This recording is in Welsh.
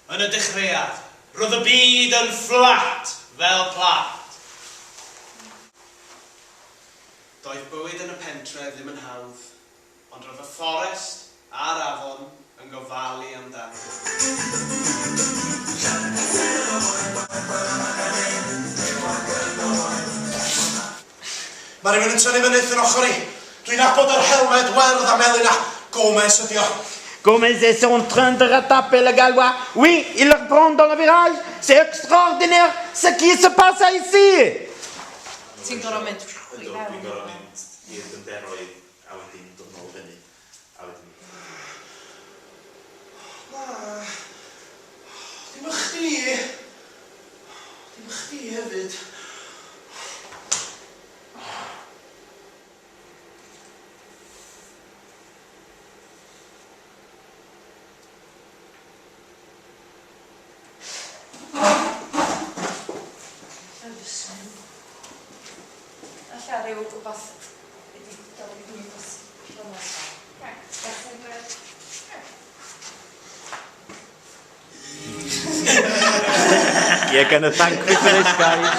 Yn y dechreuad, roedd y byd yn fflat fel plat. Doedd bywyd yn y pentre ddim yn hawdd, ond roedd y fforest a'r afon yn gofalu amdano. Mae rhywun yn tynnu fy nyth yn ochr i. Dwi'n nabod yr helmed werdd a melyn a Gomez ydi o. Gomez est en train de rattraper le Gallois. Oui, il le reprend dans le virage. C'est extraordinaire ce qui se passe ici! Ti'n gorfod mynd Ydw, dwi'n gorfod mynd i'r dyfnderoedd a wedyn dod nôl fyny. A wedyn... Na. Dim y chdi. Dim y chdi hefyd. Alla ryw wbath wedi dod i fyny dros blynedd. You're gonna thank me for this, guys.